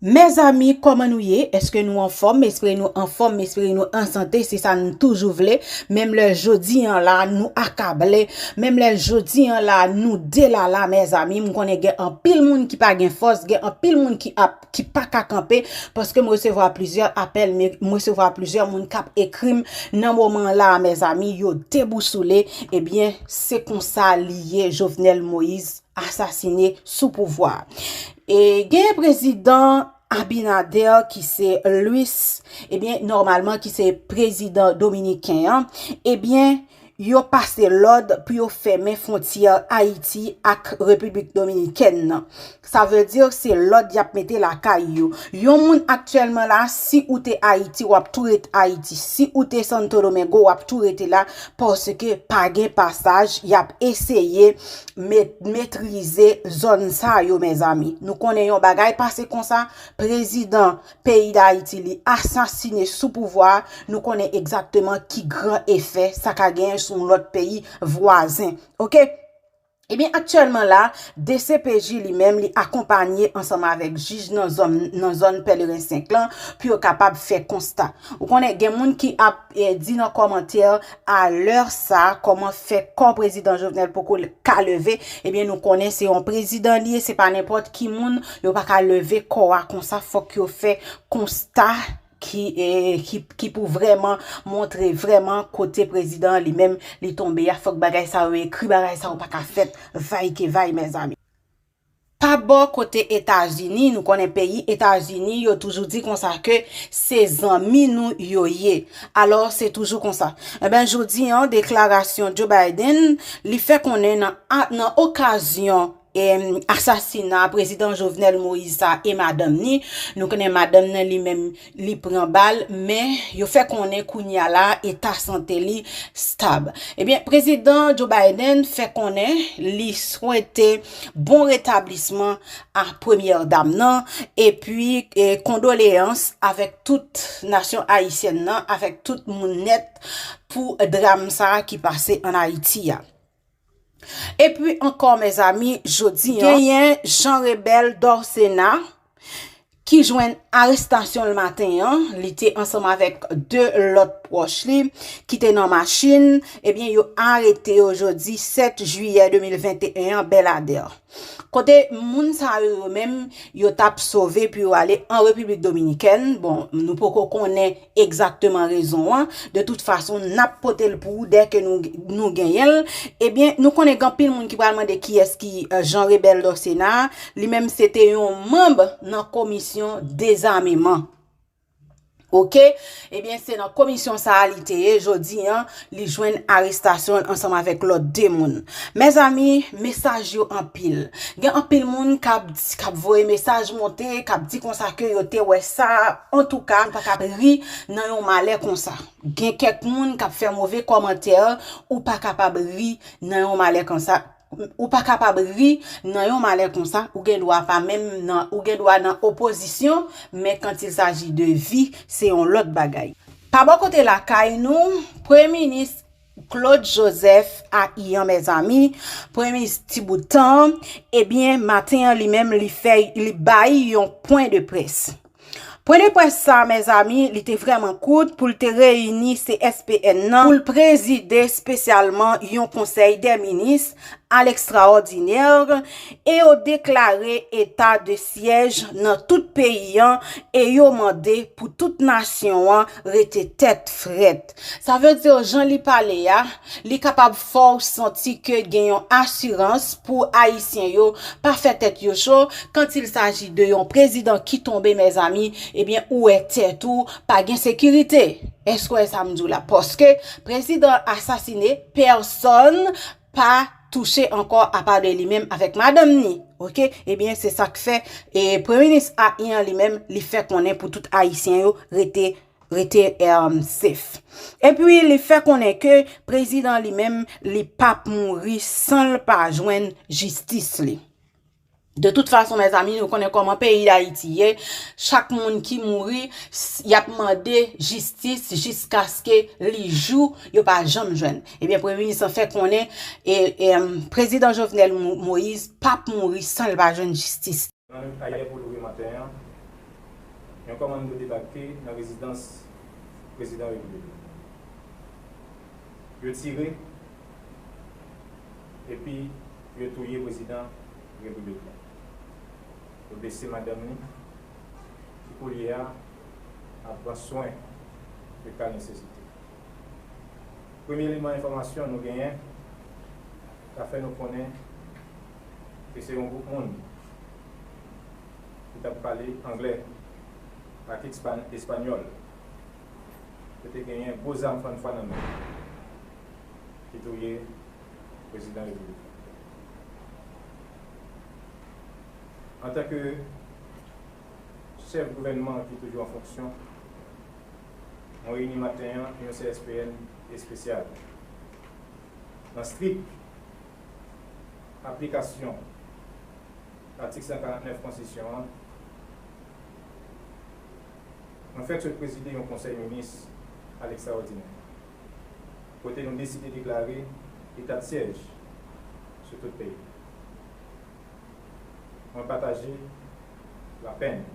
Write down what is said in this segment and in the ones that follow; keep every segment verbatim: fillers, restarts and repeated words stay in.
Mezanmi, kòman nou ye? Èske nou anfòm? M espere nou anfòm, m espere nou an sante, se sa nou toujou vle. Menm lè jodi an la, nou akable. Menm lè jodi an la, nou delala, mezanmi. M konnen gen anpil moun ki pa gen fòs, gen anpil moun ki ap, ki pa ka kanpe, paske m resevwa plizyè apèl, m, m resevwa plizyè moun k ap ekri m nan moman la, mezanmi, yo debousoule. Ebyen, se konsa li ye, Jovenel Moïse asasine sou pouvwa. E gen prezidan Abinader ki se Luis, ebyen, nòmalman ki se prezidan dominiken an, ebyen, yo pase lòd pou yo fèmen fwontyè Ayiti ak Repiblik Dominikèn nan. Sa vle di se lòd y ap mete lakay yo. Yon moun aktyèlman la, si ou te Ayiti, w ap tou ret Ayiti. Si ou te Santo Domingo, w ap tou rete la, paske pa gen pasaj, y ap eseye met-, metrize zòn sa yo, mezanmi. Nou konnen yon bagay pase konsa, prezidan peyi Dayiti li asasine sou pouvwa, nou konnen egzakteman ki gran efè sa ka genyen sou yon lòt peyi vwazen. Oke? Ebyen, aktyèlman la, D C P J li menm, li akonpanye ansanm avèk jij nan zòn, nan zòn Pèleren senk lan pou yo kapab fè konsta. Ou konnen, gen moun ki ap, eh, di nan kòmantè, a lè sa, kòman fè kò prezidan Jovenel poko l-, ka leve? Ebyen, nou konnen se yon prezidan li ye, se pa nenpòt ki moun, yo pa ka leve kò a konsa, fòk yo fè konsta ki, eh, ki, ki pou vrèman montre vrèman kote prezidan an li menm li tonbe a. Fòk bagay sa yo ekri, bagay sa yo pa ka fèt vay ke vay, mezanmi. Pa bò kote Etazini, nou konnen peyi Etazini, yo toujou di konsa ke se zanmi nou yo ye. Alò, se toujou konsa. Enben, jodi an, deklarasyon Joe Biden, li fè konnen nan, a, nan okazyon, em, asasina prezidan Jovenel Moïse sa e madanm ni, nou konnen madanm nan li menm, li pran bal, men yo fè konnen kounye a la, eta sante li stab. Ebyen, prezidan Joe Biden fè konnen li swete bon retablisman a premyè dam nan, epi, e, kondoleyans avèk tout nasyon ayisyèn nan, avèk tout moun nèt pou dram sa a ki pase ann Ayiti a. Epi ankò, mezanmi, jodi an, genyen Jean Rebel Dorcénat, ki jwenn arestasyon l maten an. Li te ansanm avèk de lòt pwòch li ki te nan machin. Ebyen, yo arete yo jodi sèt jiyè de mil venteyen an, Bèladè. Kote moun sa yo, yo menm, yo t ap sove pou yo ale an Repiblik Dominikèn. Bon, nou poko konnen egzakteman rezon an. De tout fason, n ap pote l pou ou dèke nou, nou genyen l. Ebyen, nou konnen gen anpil moun ki pral mande kiyès ki, eh, Jean Rebel Dorcénat. Li menm se te yon manm nan komisyon dezameman. Oke? Ebyen, se nan komisyon sa a li te ye. Jodi an, li jwenn arestasyon l ansanm avèk lòt de moun. Mezanmi, mesaj yo anpil. Gen anpil moun k ap, k ap voye mesaj monte, k ap di konsa ke yo te wè sa. Antouka, ou pa ka ri nan yon malè konsa. Gen kèk moun k ap fè move kòmantè, ou pa kapab ri nan yon malè konsa. Ou pa kapab ri nan yon malè konsa, ou gen dwa pa menm nan, ou gen dwa nan opozisyon, men quand il s'agit de vi, se yon lòt bagay. Pa bò kote lakay nou, Premye Minis Claude Joseph a iyan, mezanmi, Premye Minis ti bout tan, ebyen, maten an li menm, li fè, li bay yon pwen de près. Pwen de près sa, mezanmi, li te vrèman kout pou l te reyini C S P N nan, pou l prezide espesyalman yon konsèy dè minis a lekstraòdinè, e yo deklare eta de syèj nan tout peyi an, e yo mande pou tout nasyon an rete tèt frèt. Sa vle di, jan li pale a, li kapab fè w santi ke gen yon asirans pou Ayisyen yo pa fè tèt yo cho. Quand il s'agit de yon prezidan ki tonbe, mezanmi, ebyen, ou wè tèt ou pa gen sekirite. Èske w wè sa m di w la? Paske prezidan asasine, pèsòn pa touche ankò apa de li menm avèk madanm ni. Oke? Ebyen, se sa k fè, e, Premye Minis a iyan li menm, li fè konnen pou tout Ayisyen yo rete, rete, em, safe. Epi, li fè konnen ke prezidan li menm, li p ap mouri san l pa jwenn jistis li. De tout fason, mezanmi, nou konnen kòman peyi Dayiti ye. Chak moun ki mouri, s-, y ap mande jistis jiskaske li jou, yo pa janm jwenn. Ebyen, Premye Minis lan fè konnen, e, e, em, prezidan Jovenel Mo-, Moïse p ap mouri san l pa jwenn jistis. Nan ayè pou louvri maten an, Yon kòmando debake nan rezidans prezidan repiblik la. Yo tire, epi yo touye prezidan repiblik la. Yo blese madanm li, ki koulye a ap pran swen de ka nesesite. Premye eleman enfòmasyon nou genyen ka fè nou konnen ke se yon gwoup moun ki t ap pale anglè ak espa-, espanyòl. Yo te genyen gwo zam fannfwa nan men, ki touye prezidan repiblik la. Antanke chèf gouvènman ki toujou an fonksyon, mwen reyini maten an yon C S P N espesyal. Nan strik aplikasyon atik san karant nèf konstitisyon an, mwen fèk sot prezide yon konsèy minis a lekstraòdinè, kote nou deside deklare eta de syèj sou tout peyi. Mwen pataje lapenn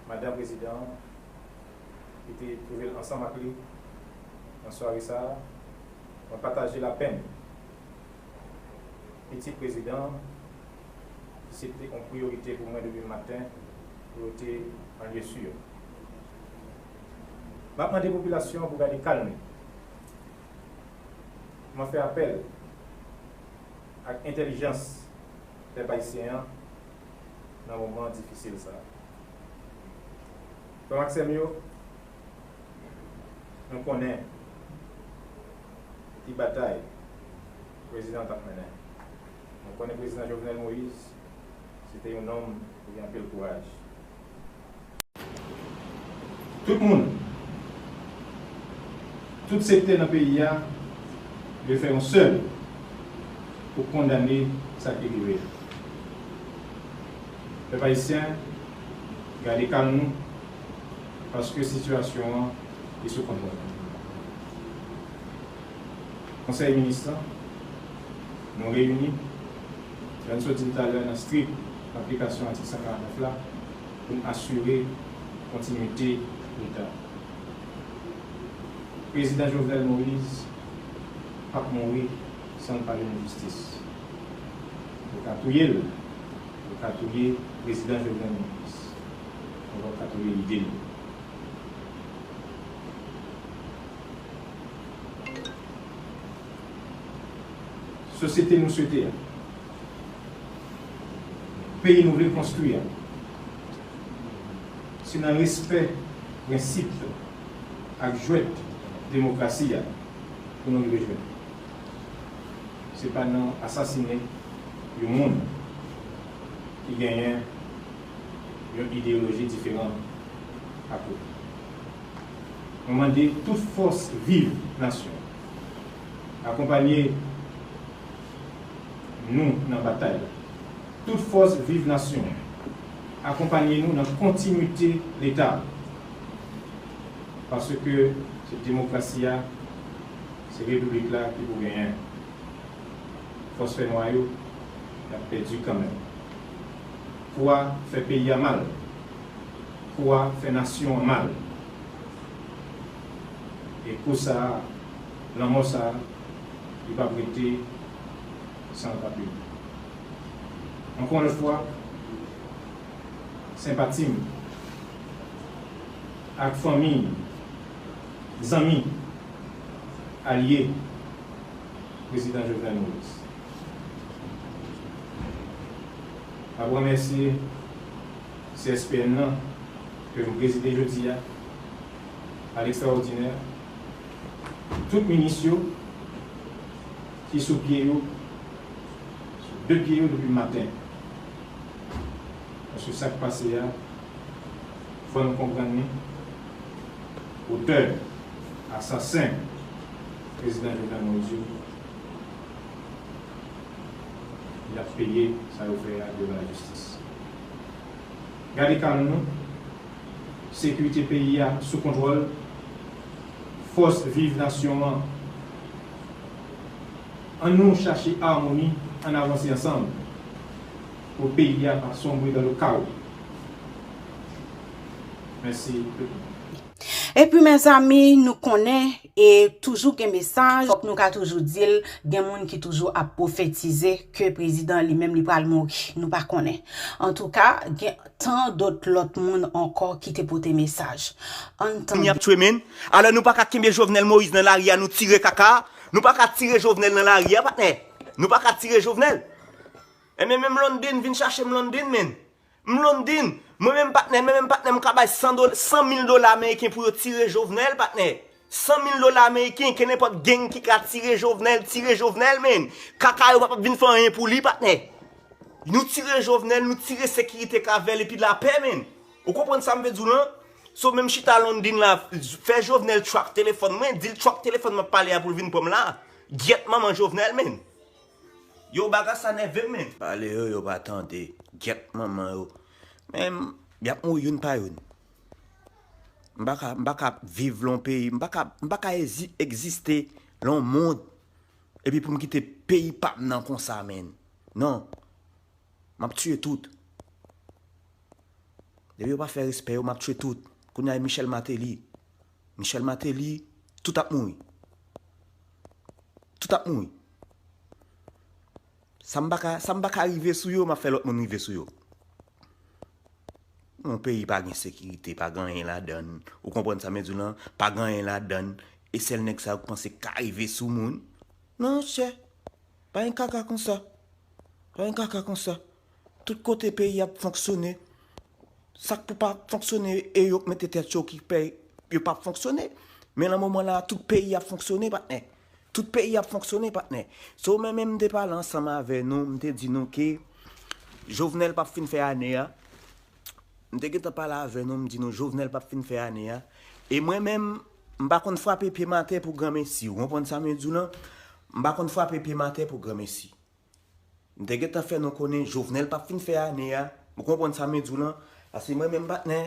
madanm prezidan an ki te twouve l ansanm ak li nan sware sa a. Mwen pataje lapenn pitit prezidan an, ki se te yon priyorite pou mwen depi maten, pou yo te an lye si. M ap mande popilasyon an pou gade kalm li. Mwen fè apèl ak entèlijans pèp ayisyen an nan moman difisil sa a. Frè m ak sè m yo, nou konnen ki batay prezidan an t ap mennen. Nou konnen prezidan Jovenel Moïse, se te yon nonm ki gen anpil kouraj. Tout moun, tout sektè nan peyi a, dwe fè yon sèl pou kondane sa ki rive a. Pèp ayisyen, gade kalm nou, paske sitiyasyon an li sou kontwòl. Konsèy minis lan, nou reyini, jan n sot di l talè, nan strik aplikasyon atik san karant nèf la, pou n asire kontinwite Leta. Prezidan Jovenel Moïse p ap mouri san l pa jwenn jistis. Yo ka touye l, yo ka touye prezidan Jovenel Moïse, men yo p ap ka touye lide l. Sosyete nou swete a, peyi nou vle konstwi a, se nan respè prensip ak jwèt demokrasi a pou nou rive jwenn. Se pa nan asasinen yon moun ki genyen yon ideyoloji diferan ak ou. Mwen mande tout fòs viv nasyon, akonpanye nou nan batay la. Tout fòs viv nasyon, akonpanye nou nan kontinwite Leta. Paske se demokrasi a, se repiblik la ki pou genyen. Fòs fènwa yo, y ap pèdi kanmenm. Kou a fè peyi a mal. Kou a fè nasyon an mal. E kou sa a, lanmò sa a, li p ap rete san l pa pini. Ankò yon lòt fwa, senpati m ak fanmi, zanmi, alye prezidan Jovenel Moïse. M ap remèsye C S P N nan ke m prezide jodi a, a lekstraòdinè, tout minis yo ki sou pye yo, sou de pye yo depi maten. Paske sa k pase a, fò nou konprann li, otè, asasen prezidan Jovenel Moïse yo, y ap peye sa yo fè a devan lajistis. Gade kalm nou, sekirite peyi a sou kontwòl, fòs viv nasyon an. An nou chache amoni, ann avanse ansanm pou peyi a pa sonbre dans le chaos. Mèsi. Epi mezanmi, nou konnen e toujou gen mesaj, fòk nou ka toujou di l, gen moun ki toujou ap pwofetize ke prezidan li menm li pral mouri. Nou pa konnen. Antouka, gen tan dòt lòt moun ankò ki te pote mesaj. Ann Moun y ap tchwe menn. Alò nou pa ka kenbe Jovenel Moïse nan lari a, nou tire kaka. Nou pa ka tire Jovenel nan lari a, patnè. Nou pa ka tire Jovenel. Enben menm London vin chache m London menn. M London. Mwen menm patnè, mwen menm patnè, m ka bay san dola, san mil dola ameriken pou yo tire Jovenel patnè. San mil dola ameriken, ke nenpòt gang ki ka tire Jovenel, tire Jovenel menn. Kaka yo pa p ap vin fè anyen pou li patnè. Nou tire Jovenel, nou tire sekirite k avè l epi lapè menn. Ou konprann sa m vle di w lan? So menm chita London la, fè Jovenel track telefòn mwen, di l track telefòn m ap pale a pou l vin pran m la. Gyèt manman Jovenel menn. Yo bagay sa nève m menn. Pale yo, yo pa tande. Gyèt manman yo. Men y ap mouri youn pa youn. M pa ka, m pa ka viv lan yon peyi, m pa ka, m pa ka ezi- egziste lan yon mond epi pou m kite peyi pa m nan konsa menn. Non. M ap tiye tout. Depi yo pa fè respè yo, m ap tiye tout. Kounye a e Michel Martelly. Michel Martelly, tout ap mouri. Tout ap mouri. Sa m pa ka, sa m pa ka rive sou yo, m ap fè lòt moun rive sou yo. Yon peyi pa gen sekirite, pa gen anyen ladann. Ou konprann sa m di w lan? Pa gen anyen ladann. E sèl nèg sa yo k panse k ka rive sou moun. Non, monchè. Pa gen kaka konsa. Pa gen kaka konsa. Tout kote peyi ap fonksyone. Sa k pou pa fonksyone e yo k mete tèt yo ki pè yo p ap fonksyone. Men lan moman la, tout peyi ap fonksyone, patnè. Tout peyi ap fonksyone, patnè. So, mwen menm, m te pale ansanm avè nou, m te di nou ke Jovenel p ap fin fè ane a. M te gentan pale avè nou, m di nou Jovenel p ap fin fè ane a. E mwen menm, m pa konn frape pye m atè pou granmesi. Ou konprann sa m di w lan? M pa konn frape pye m atè pou granmesi. M te gentan fè nou konnen Jovenel p ap fin fè ane a. Ou konprann sa m di w lan? Paske mwen menm patnè,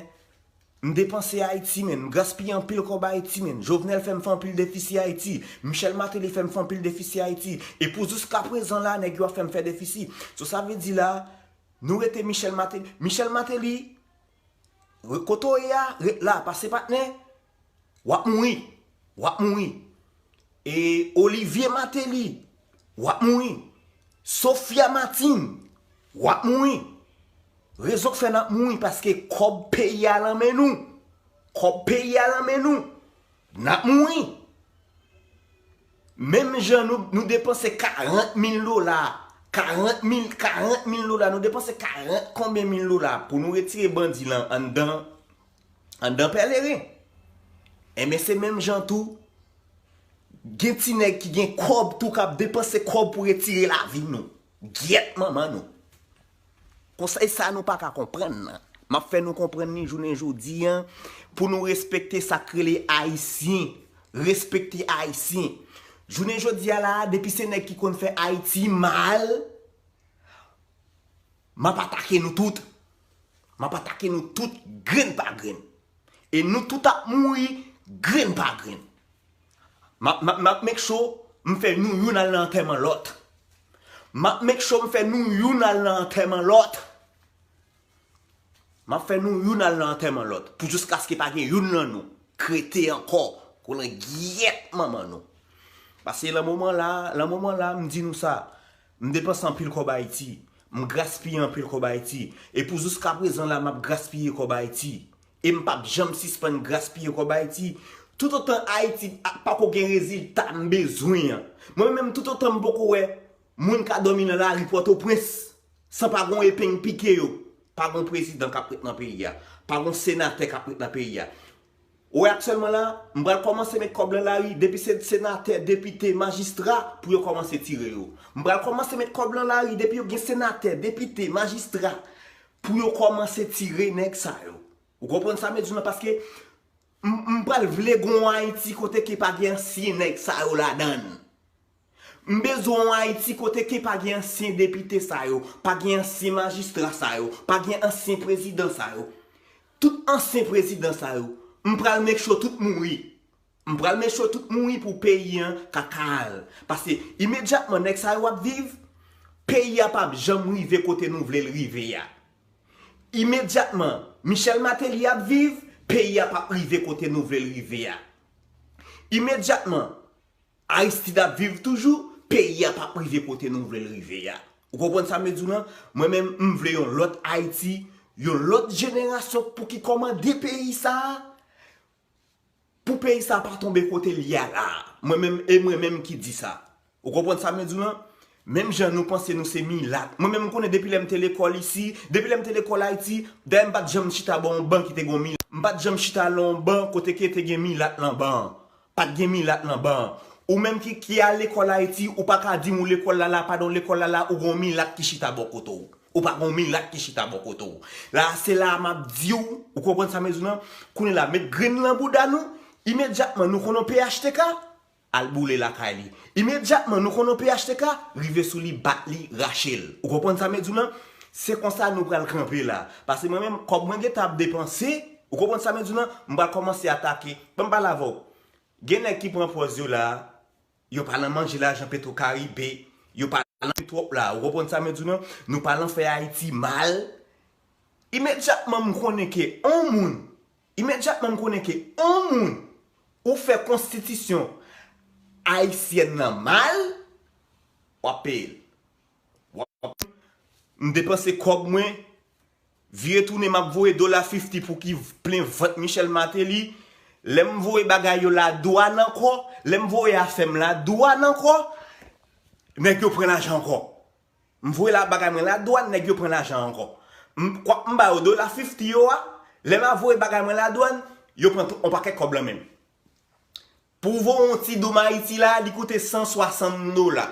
m depanse Ayiti menn, m gaspiye anpil kòb Ayiti menn. Jovenel fè m fè anpil defisi Ayiti. Michel Martelly fè m fè anpil defisi Ayiti. E pou jiskaprezan la, nèg yo ap fè m fè defisi. So sa vle di la, nou rete Michel Martelly. Michel Martelly, kote w ye a, ret la, paske patnè, w ap mouri. W ap mouri. E Olivier Martelly, w ap mouri. Sophia Martine, w ap mouri. Rezon k fè n ap mouri, paske kòb peyi a lan men nou. Kòb peyi a lan men nou. N ap mouri. Menm jan nou, nou depanse karant mil dola, karant mil, karant mil dola, nou depanse karant konbyen mil dola pou nou retire bandi lan anndan, anndan Pèleren. Enben se menm jan tou, gen ti nèg ki gen kòb tou k ap depanse kòb pou retire lavi nou. Gyèt manman nou. Konsèy sa nou pa ka konprann nan. M ap fè nou konprann li jounen jodi a pou nou respekte sa k rele Ayisyen. Respekte Ayisyen. Jounen jodi a la, depi se nèg ki konn fè Ayiti mal, m ap atake nou tout. M ap atake nou tout grenn pa grenn. E nou tout ap mouri grenn pa grenn. M ap, m ap, m ap make sure m fè nou youn al nan antèman lòt. M ap make sure m fè nou youn al nan antèman lòt. M ap fè nou youn al nan antèman lòt. Pou jiskaske pa gen youn nan nou k rete ankò. Kolangyèt manman nou. Paske lan moman la, lan moman la, m di nou sa. M depanse anpil kòb Ayiti. M gaspiye anpil kòb Ayiti. E pou jiskaprezan la, m ap gaspiye kòb Ayiti. E m p ap janm sispann gaspiye kòb Ayiti. Toutotan Ayiti pako gen rezilta m bezwen an. Mwen menm, toutotan m poko wè moun ka dòmi nan lari Pòtoprens san pa gon epeng pike yo, pa gon prezidan k ap ret nan peyi a, pa gon senatè k ap ret nan peyi a. Ou wè aktyèlman la, m pral kòmanse met kòb lan lari, depi se senatè, depite, majistra, pou yo kòmanse tire yo. M pral kòmanse met kòb lan lari, depi yo gen senatè, depite, majistra, pou yo kòmanse tire nèg sa yo. Ou konprann sa m di w lan? Paske m, m pral vle gon Ayiti kote ke pa gen ansyen nèg sa yo ladann. M bezwen yon Ayiti kote ke pa gen ansyen depite sa yo, pa gen ansyen majistra sa yo, pa gen ansyen prezidan sa yo. Tout ansyen prezidan sa yo, m pral make sure tout mouri. M pral make sure tout mouri pou peyi an ka kal. Paske imedyatman nèg sa yo ap viv, peyi a p ap janm rive kote nou vle l rive a. Imedyatman, Michel Martelly ap viv, Peyi a p ap rive kote nou vle l rive a. Imedyatman, Aristide ap viv toujou, peyi a p ap rive kote nou vle l rive a. Ou konprann sa m vle di w lan? Mwen menm, m vle yon lòt Ayiti, yon lòt jenerasyon pou ki kòmande peyi sa a. Pou peyi sa a pa tonbe kote l ye a la a. Mwen menm, e mwen menm ki di sa. Ou konprann sa m vle di w lan? Menm jan nou panse nou se milat. Mwen menm m konnen depi lè m te lekòl isi, depi lè m te lekòl Ayiti, dayè m pa t janm chita bò yon ban ki te gen yon milat. M pa t janm chita lan yon ban kote ke te gen milat lan ban an. Pa t gen milat lan ban an. Ou menm ki, ki al lekòl Ayiti, ou pa ka di m ou lekòl la la, pandan w lekòl la la, ou gen yon milat ki chita bò kote w. Ou pa gen yon milat ki chita bò kote w. La, se la a m ap di w, ou konprann sa m vle di w lan? Kounye la, met grenn lan bouda nou, imedyatman nou konn yon P H T K, al boule lakay li. Imedyatman nou konn yon P H T K, rive sou li, bat li, rache l. Ou konprann sa m vle di w lan? Se konsa nou pral kanpe la. Paske mwen menm, kòb mwen gentan ap depanse, ou konprann sa m vle di w lan? M pral kòmanse atake. Ban m pale avè w. Gen nèg ki pran pòz yo la, yo pa nan manje lajan Petro Caribe, yo pa nan twòp la. Ou konprann sa m vle di w lan? Nou pa nan fè Ayiti mal. Imedyatman m konnen ke on moun, imedyatman m konnen ke on moun ou fè konstitisyon ayisyèn nan mal, w ap peye l. W ap, m depanse kòb mwen, vire tounen m ap voye dola fifti pou ki plen vant Michel Martelly. Lè m voye bagay yo ladwàn ankò, lè m voye afè m ladwàn ankò, nèg yo pran lajan ankò. M voye la bagay mwen ladwàn, nèg yo pran lajan ankò. M, kwa, m ba yo dola fifti yo a, lè m a voye bagay mwen ladwàn, yo pran tout, on pakèt kòb lan men m. Pou voye yon ti doum Ayiti la, li koute san swasann dola.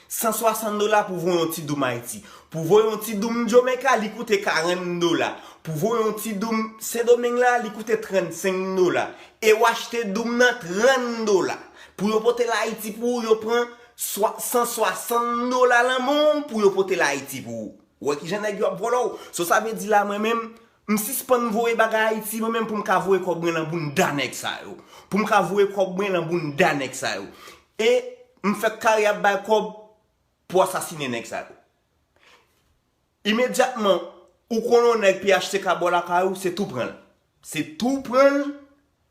San swasann dola pou voye yon ti doum Ayiti. Pou voye yon ti doum Jamaica, li koute karant dola. Pou voye yon ti doum Sendomeng la, li koute trannsenk dola. E w achte doum nan trant dola. Pou yo pote l Ayiti pou ou, yo pran swa, san swasann dola lan men w pou yo pote l Ayiti pou ou. Ou wè kijan nèg yo ap vòlò w? So sa vle di la, mwen menm, m sispann voye bagay Ayiti, mwen menm pou m ka voye kòb mwen lan bounda nèg sa yo. Pou m ka voye kòb mwen lan bounda nèg sa yo. E m fèk kare ap bay kòb pou asasinen nèg sa yo. Imedyatman, ou konnen yon nèg P H T K bò lakay ou, se tou pran l. Se tou pran l,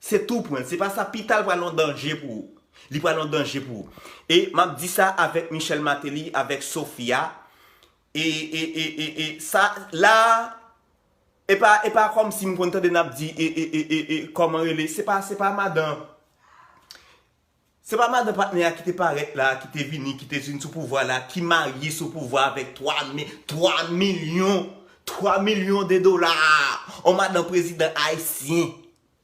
se tou pran l. Se pa sa, pita l pral yon danje pou ou. Li pral yon danje pou ou. E m ap di sa avèk Michel Martelly, avèk Sofia. E, e, e, e, e, sa, la, e pa, e pa kòmsi m konn tande n ap di, e, e, e, e, e, kòman rele, se pa, se pa madan, se pa madan patnè a ki te parèt la, ki te vini, ki te vin sou pouvwa la, ki marye sou pouvwa avèk twa mi-, twa milyon, twa milyon de dola. On madan prezidan ayisyen.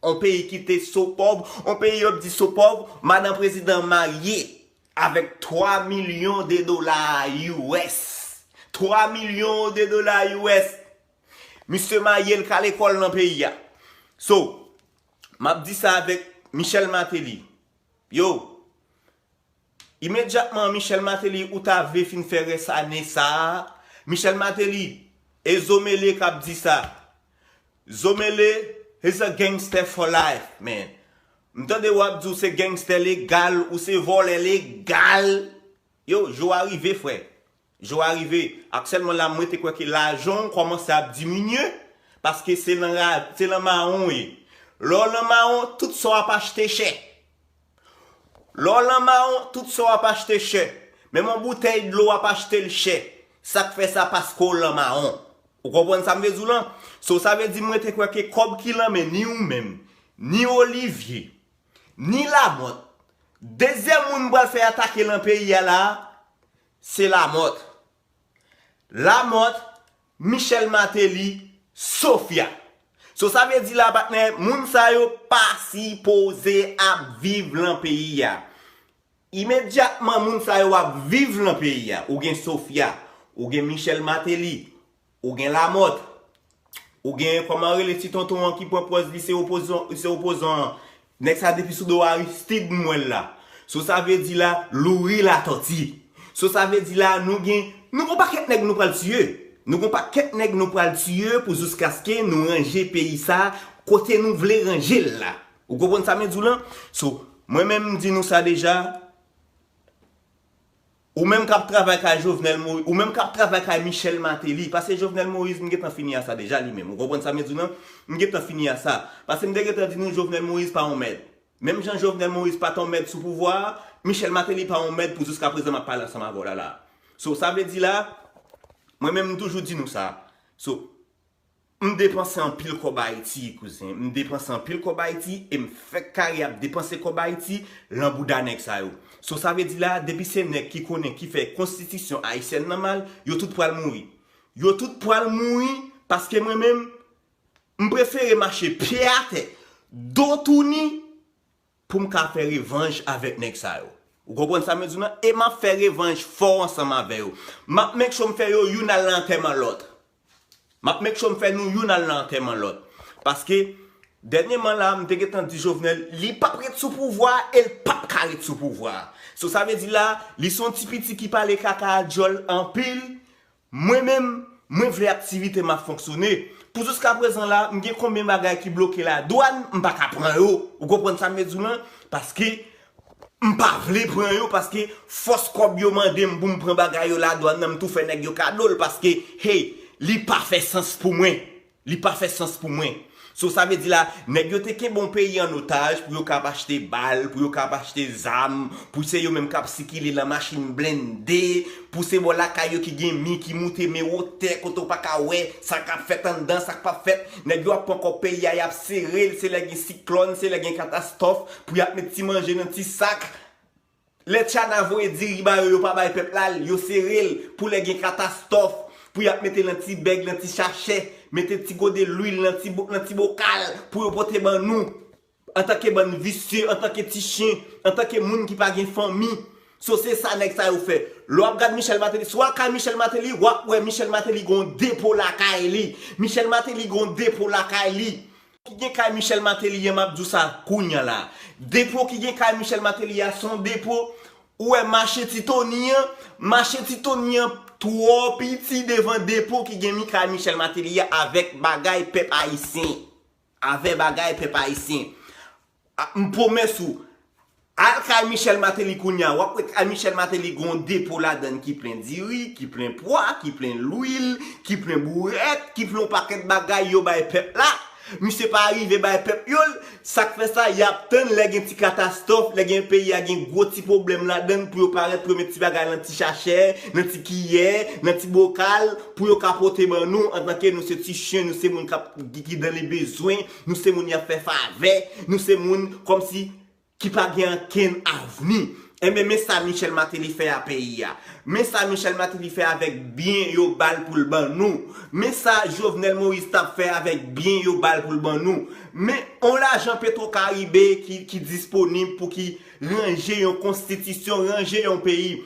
On peyi ki te so pòv, on peyi yo ap di so pòv, madan prezidan marye avèk twa milyon de dola U S. Twa milyon de dola U S. Misye marye l ka lekòl nan peyi a. So, m ap di sa avèk Michel Martelly. Yo, imedyatman Michel Martelly ou ta vle fin fè rès ane sa a, Michel Martelly, e Zomele k ap di sa. Zomele is a gangster for life, man. M tande w ap di w se gangster legal, ou se vòlè legal. Yo, jou a rive, frè. Jou a rive. Aktyèlman la, mwen te kwè ke lajan w kòmanse ap diminye, paske se nan ra-, se nan mawon w ye. Lè w nan mawon, tout sa w ap achte chè. Lè w nan mawon, tout sa w ap achte chè. Menm yon boutèy dlo w ap achte l chè. Sa k fè sa? Paske w nan mawon. Ou konprann sa m vle di w lan? So, sa vle di mwen te kwè ke kòb ki lan men ni ou menm, ni Olivier, ni Lamothe, dezyèm moun m pral fè atake lan peyi a la, se Lamothe. Lamothe, Michel Martelly, Sofia. So sa vle di la, patnè, moun sa yo pa sipoze ap viv lan peyi a. Imedyatman moun sa yo ap viv lan peyi a. Ou gen Sofia, ou gen Michel Martelly, ou gen Lamothe, ou gen, kòman rele ti tonton an ki pran pòz li se opozan, se opozan an? Nèg sa depi sou do Aristide m wè l la. So sa vle di la, Louri Latòti. So sa vle di la, nou gen, nou gon pakèt nèg nou pral tiye. Nou gon pakèt nèg nou pral tiye pou jiskaske nou ranje peyi sa kote nou vle ranje l la. Ou konprann sa m di w lan? So, mwen menm m di nou sa deja, Ou menm k ap travay kay Jovenel Moïse, ou menm k ap travay kay Michel Martelly, paske Jovenel Moïse, m gentan fini a sa deja li menm. Ou konprann sa m di w lan? M gentan fini a sa. Paske m te gentan di nou Jovenel Moïse pa yon mèd. Menm jan Jovenel Moïse pa t yon mèd sou pouvwa a, Michel Martelly pa yon mèd pou jiska prezan m ap pale ansanm avè w la la. So, sa vle di la, mwen menm m toujou di nou sa. So, M depanse anpil kòb Ayiti, kouzen. M depanse anpil kòb Ayiti e m fèk kare ap depanse kòb Ayiti lan bouda nèg sa yo. So, sa vle di la, depi se nèg ki konnen ki fè konstitisyon ayisyèn nan mal, yo tout pral mouri. Yo tout pral mouri paske mwen menm, m prefere mache pye atè, do touni, pou m ka fè revanj avèk nèg sa yo. Ou konprann sa m di w lan? E m ap fè revanj fò ansanm avè yo. M ap make sure m fè yo youn al nan antèman lòt. M ap make sure m fè nou youn al nan antèman lòt. Paske, dènyèman la, m te gentan di Jovenel, li p ap ret sou pouvwa a e l p ap ka ret sou pouvwa a. So, sa vle di la, li se yon ti piti ki pale kaka a djòl anpil. Mwen menm, mwen vle aktivite m ap fonksyone. Pou jiska prezan la, m gen konbyen bagay ki bloke ladwàn, m pa ka pran yo. Ou konprann sa m vle di w lan? Paske m pa vle pran yo, paske fòs kòb yo mande m pou m pran bagay yo ladwàn nan, m tou fè nèg yo kado l, paske, hey, li pa fè sans pou mwen. Li pa fè sans pou mwen. So, sa vle di la, nèg yo te kenbe yon peyi an otaj pou yo ka ap achte bal, pou yo ka ap achte zam, pou se yo menm k ap sikile lan machin blende, pou se bò lakay yo ki gen mi ki moute men wotè kote w pa ka wè sa k ap fèt anndan, sa k p ap fèt. Nèg yo ap pran kòb peyi a, y ap sere l, se lè gen siklòn, se lè gen katastwòf, pou y ap met ti manje nan ti sak. Lè Tchana voye diri ba yo, yo pa bay pèp la l, yo sere l pou lè gen katastwòf, pou y ap mete nan ti bèg, nan ti sachè, mete ti gode lwil nan ti bo-, nan ti bokal pou yo pote ban nou. Antanke bann visye, antanke ti chen, antanke moun ki pa gen fanmi. So, se sa nèg sa yo fè. Lè w ap gad Michel Martelly, si w al kay Michel Martelly, w ap wè Michel Martelly gen yon depo lakay li. Michel Martelly gen yon depo lakay li. Ki gen kay Michel Martelly an, m ap di w sa kounye a la. Depo ki gen kay Michel Martelly a, se yon depo, ou wè mache Ti Tony an, mache Ti Tony an twò piti devan depo ki gen mi kay Michel Martelly a avèk bagay pèp ayisyen. Avè bagay pèp ayisyen. A, m pwomès ou, al kay Michel Martelly kounye a, w ap wè kay Michel Martelly gen yon depo ladann ki plen diri, ki plen pwa, ki plen lwil, ki plen bourèt, ki plen yon pakèt bagay yo bay pèp la. Misye pa rive bay pèp yo l, sa k fè sa, y ap tann lè gen ti katastwòf, lè gen peyi a gen gwo ti pwoblèm ladann pou yo parèt, pou yo met ti bagay nan ti chachè, nan ti kiyè, nan ti bokal, pou yo ka pote ban nou, antanke nou se ti chen, nou se moun k ap, ki, ki dan le bezwen, nou se moun y ap fè favè, nou se moun kòmsi ki pa gen ankenn avni. Enben, men sa Michel Martelly fè a peyi a. Men sa Michel Martelly fè avèk byen yo ba l pou l ban nou. Men sa Jovenel Moïse t ap fè avèk byen yo ba l pou l ban nou. Men on lajan Petro Caribe ki, ki disponib pou ki ranje yon konstitisyon, ranje yon peyi.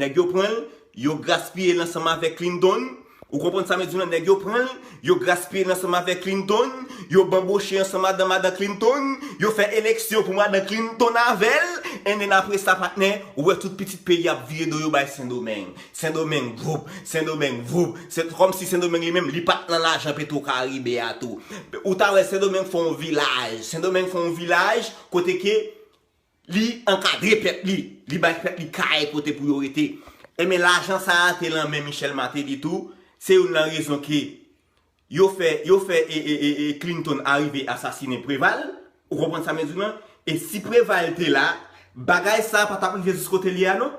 Nèg yo pran l, yo gaspiye l ansanm avèk Clinton. Ou konprann sa m di w lan? Nèg yo pran l, yo gaspiye l ansanm avèk Clinton, yo banboche ansanm madan madan Clinton, yo fè eleksyon pou madan Clinton avè l, and then apre sa, patnè, ou wè tout pitit peyi ap vire do yo bay Sendomeng. Sendomeng voup, Sendomeng voup. Se kòmsi Sendomeng li menm, li pa t nan lajan Petro Caribe a tou. Ou ta wè Sendomeng fè yon vilaj. Sendomeng fè yon vilaj kote ke li ankadre pèp li, li bay pèp li kay kote pou yo rete. Enben, lajan sa a te lan men Michel Martelly tou, se youn nan rezon ke yo fè, yo fè e, e, e, e Clinton arive asasinen Preval, ou konprann sa m di w lan? E si Preval te la, bagay sa a pa t ap rive jis kote li a non.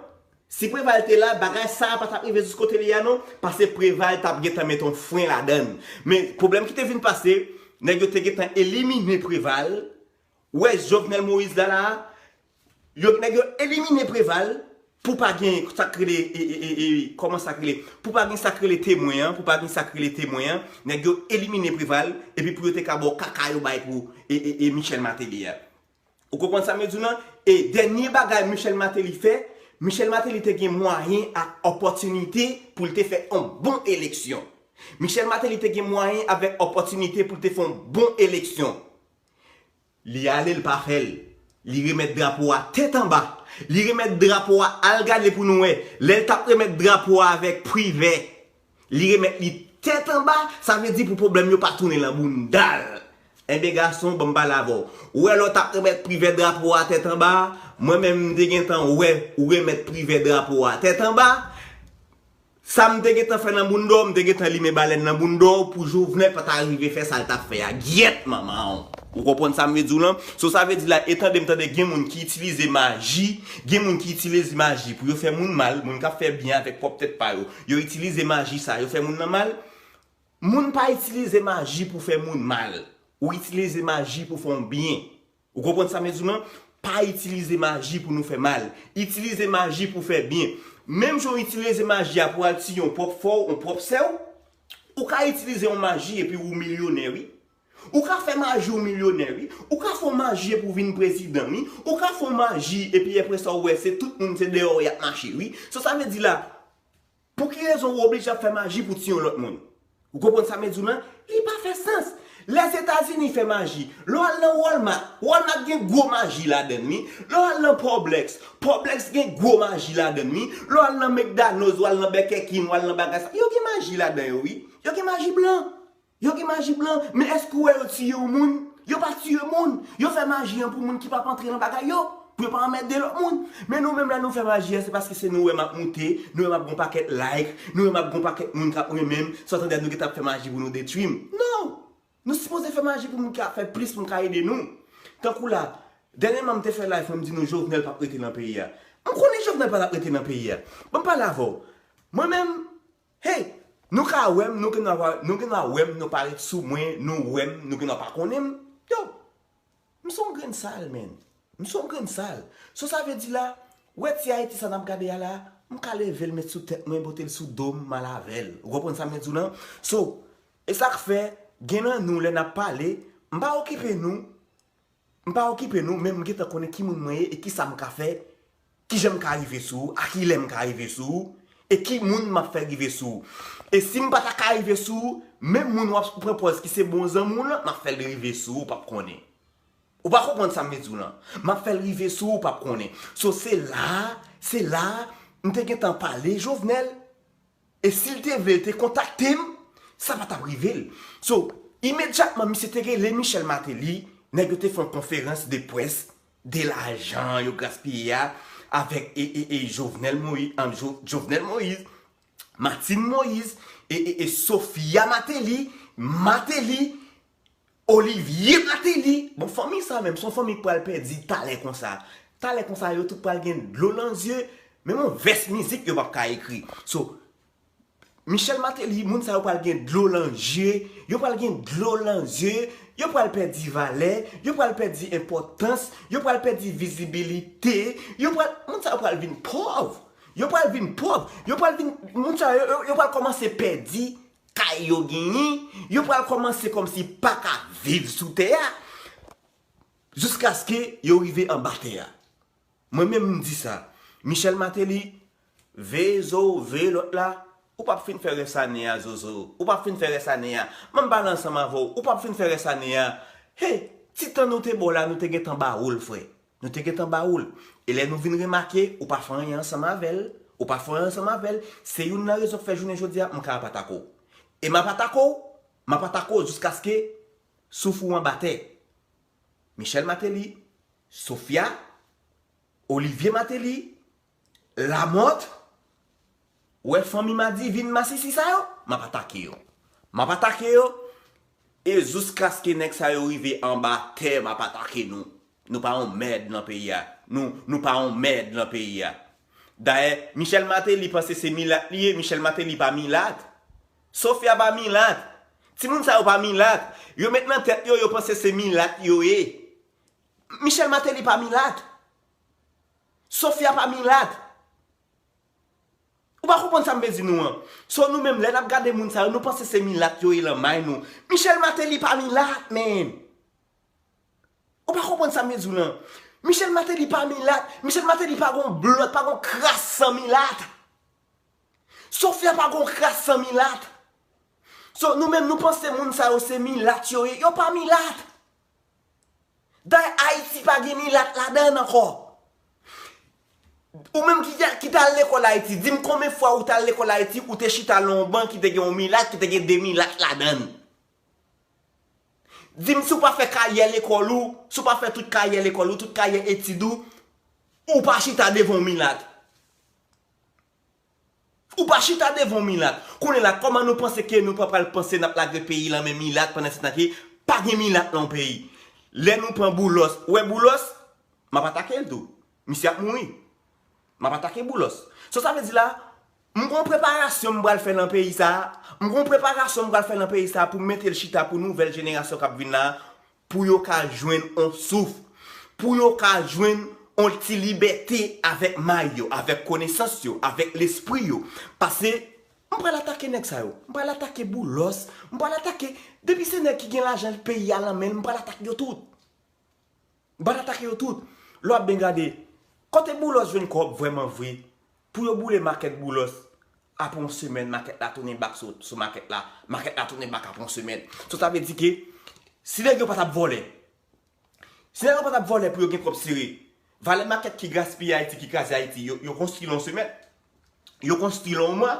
Si Preval te la, bagay sa a pa t ap rive jis kote li a non, paske Preval t ap gentan met yon fren ladann. Men pwoblèm ki te vin pase, nèg yo te gentan elimine Preval, ou wè Jovenel Moïse la la, yo, nèg yo elimine Preval pou pa gen sa k rele, e, e, e, e, kòman sa k rele? Pou pa gen sa k rele temwen an, pou pa gen sa k rele temwen an, nèg yo elimine Preval, epi pou yo te ka ba w kaka yo bay pou, e, e, e, Michel Martelly a. Ou konprann sa m di w lan? E dènye bagay Michel Martelly fè, Michel Martelly te gen mwayen ak opòtinite pou l te fè yon bon eleksyon. Michel Martelly te gen mwayen avèk opòtinite pou l te fè yon bon eleksyon. Li ale, l pa fè l. Li remèt drapo a tèt anba. Li remèt drapo a, al gade pou nou wè. Lè l t ap remèt drapo a avèk Privè, li remèt li tèt anba, sa vle di pou pwoblèm yo pa tounen lan bounda l. Enben gason, ban m pale avè w. Ou wè lè w t ap remèt Privè drapo a tèt anba, mwen menm m te gentan wè ou remèt Privè drapo a tèt anba. Sa m te gentan fè nan bounda w, m te gentan limen balèn nan bounda w pou Jovenel pa ta rive fè sa l t ap fè a. Gyèt manman w. Ou konprann sa m vle di w lan? So sa vle di la, e tande m tande gen moun ki itilize maji, gen moun ki itilize maji pou yo fè moun mal, moun k ap fè byen avèk pwòp tèt pa yo. Yo itilize maji sa, yo fè moun nan mal. Moun pa itilize maji pou fè moun mal. Ou itilize maji pou fè yon byen. Ou konprann sa m vle di w lan? Pa itilize maji pou nou fè mal. Itilize maji pou fè byen. Menm jan w itilize maji a pou al tiye yon pwòp frè w, yon pwòp sè w, ou ka itilize yon maji epi ou milyonè, wi. Ou ka fè maji ou milyonè, wi. Ou ka fè yon maji epi ou vin prezidan, wi. Ou ka fè yon maji epi apre sa ou wè se tout moun se dèyè w y ap mache, wi. So sa vle di la, pou ki rezon ou oblije ap fè maji pou tiye yon lòt moun? Ou konprann sa m vle di w lan? Li pa fè sans. Lèzetazini fè maji. Lè w al nan Walmart, Walmart gen gwo maji ladann li. Lè w al nan Publix, Publix gen gwo maji ladann li. Lè w al nan McDonald's, w al nan Burger King, w al nan bagay sa, yo gen maji ladan yo, wi. Yo gen maji blan. Yo gen maji blan. Men èske w wè yo tiye yon moun? Yo pa tiye moun. Yo fè maji an pou moun ki p ap antre nan bagay yo, pou yo pa anmède lòt moun. Men nou menm lè nou fè maji a, se paske se nou wè m ap moute, nou wè m ap gon pakèt like, nou wè m ap gon pakèt moun k ap renmen m, sa w tande a nou gentan ap fè maji pou nou detwi m. Non! Nou sipoze fè maji pou moun ki ap fè plis moun ka ede nou. Tankou la, dènyèman m te fè live mwen m di nou Jovenel p ap rete nan peyi a. M konnen Jovenel pa t ap rete nan peyi a. Ban m pale avè w. Mwen menm, hey, nou ka wè m, nou gen dwa, nou gen dwa wè m, nou parèt sou mwen, nou wè m, nou gen dwa pa konnen m. Yo, m se yon grenn sal, man. M se yon grenn sal. So sa vle di la, wè ti Ayiti sa n ap gade a la, m ka leve l met sou tèt mwen, pote l sou do m, m al avè l. Ou konprann sa m vle di w lan? So, e sa k fè, gen nan nou lè n ap pale, m pa okipe nou, m pa okipe nou, men m gentan konnen ki moun mwen ye e ki sa m ka fè, ki jan m ka rive sou ou, a ki lè m ka rive sou ou, e ki moun m ap fè rive sou ou. E si m pa ta ka rive sou ou, menm moun w ap pran pòz ki se bon zanmi w lan, m ap fè l rive sou ou, w p ap konnen. Ou pa konprann sa m vle di w lan. M ap fè l rive sou ou, w p ap konnen. So, se la, se la, m te gentan pale Jovenel. E si l te vle, l te kontakte m, sa pa t ap rive l. So, imedyatman, misye te rele Michel Martelly, nèg yo te fè yon konferans de près de lajan yo gaspiye a avèk e, e, e Jovenel Moïse, an, Jo, Jovenel Moïse, Martine Moïse, e, e, e Sophia Martelly, Martelly, Olivier Martelly. Bon, fanmi sa menm, se yon fanmi k pral pèdi talè konsa. Talè konsa, yo tout pral gen dlo lan zye, menm yon vès mizik yo p ap ka ekri. So, Michel Martelly, moun sa yo pral gen dlo lan zye, yo pral gen dlo lan zye, yo pral pèdi valè, yo pral pèdi enpòtans, yo pral pèdi vizibilite, yo pral, moun sa yo pral vin pòv. Yo pral vin pòv. Yo pral vin, moun sa yo, yo, yo pral kòmanse pèdi kay yo genyen, yo pral kòmanse kòmsi pa ka viv sou tè a, jiskaske yo rive anba tè a. Mwen menm m di sa. Michel Martelly, veye zo w, veye lòt la, ou p ap fin fè rès ane a, Zozo. Ou p ap fin fè rès ane a. Ban m pale ansanm avè w, ou p ap fin fè rès ane a. Hey, ti tan nou te ba w la, nou te gentan ba ou l, frè. Nou te gentan ba ou l. E lè nou vin remake, ou pa fè anyen ansanm avè l, ou pa fè anyen ansanm avè l, se youn nan rezon k fè jounen jodi a, m ka ap atake w. E m ap atake w, m ap atake w jiskaske souf ou anba tè. Michel Martelly, Sophia, Olivier Martelly, Lamothe, ou wè fanmi Madivin masisi sa yo, m ap atake yo. M ap atake yo, e jiskaske nèg sa yo rive anba tè, m ap atake nou. Nou pa yon mèd nan peyi a. Nou, nou pa yon mèd nan peyi a. Dayè, Michel Martelly panse se milat li ye, Michel Martelly pa milat. Sophia pa milat. Timoun sa yo pa milat. Yo met nan tèt yo, yo panse se milat yo ye. Michel Martelly pa milat. Sophia pa milat. Ou pa konprann sa m vle di nou an. So nou menm, lè n ap gade moun sa yo, nou panse se milat yo ye lan may nou. Michel Martelly pa milat, man. Ou pa konprann sa m vle di w lan. Michel Martelly pa milat. Michel Martelly pa gon blòt, pa gon kras san milat. Sophia pa gon kras san milat. So, nou menm, nou panse moun sa yo se milat yo ye. Yo pa milat. Dayè, Ayiti pa gen milat ladan l ankò. Ou menm ki, ki t al lekòl Ayiti, di m konbyen fwa ou t al lekòl Ayiti, ou te chita lan yon ban ki te gen yon milat, ki te gen de milat ladan l. Di m si w pa fè karyè lekòl ou, si w pa fè tout karyè lekòl ou, tout karyè etid ou, ou pa chita devan yon milat. Ou pa chita devan yon milat. Kounye la, kòman nou panse ke nou pa pral panse n ap lage peyi lan men milat pandan se tan ke pa gen milat lan yon peyi? Lè nou pran Boulos, ou wè Boulos, m ap atake l tou. Misye ap mouri. M ap atake Boulos. So sa vle di la, m gon preparasyon m pral fè nan peyi sa a. M gon preparasyon m pral fè nan peyi sa a pou m mete l chita pou nouvèl jenerasyon k ap vin la, pou yo ka jwenn on souf, pou yo ka jwenn on ti libète avèk may yo, avèk konesans yo, avèk lespri yo. Paske m pral atake nèg sa yo. M pral atake Boulos. M pral atake, depi se nèg ki gen lajan peyi a lan men l, m pral atake yo tout. M pral atake yo tout. Lè w ap byen gade, kote Boulos jwenn kòb vrèman vre? Pou yo boule makèt Boulos, apre yon semèn, makèt la tounen bak sou, sou makèt la. Makèt la tounen bak apre yon semèn. So sa vle di ke, si nèg yo pa t ap vòlè, si nèg yo pa t ap vòlè pou yo gen kòb sere, valè makèt ki gaspiye Ayiti, ki kraze Ayiti, yo, yo konstwi l yon semèn. Yo konstwi l yon mwa.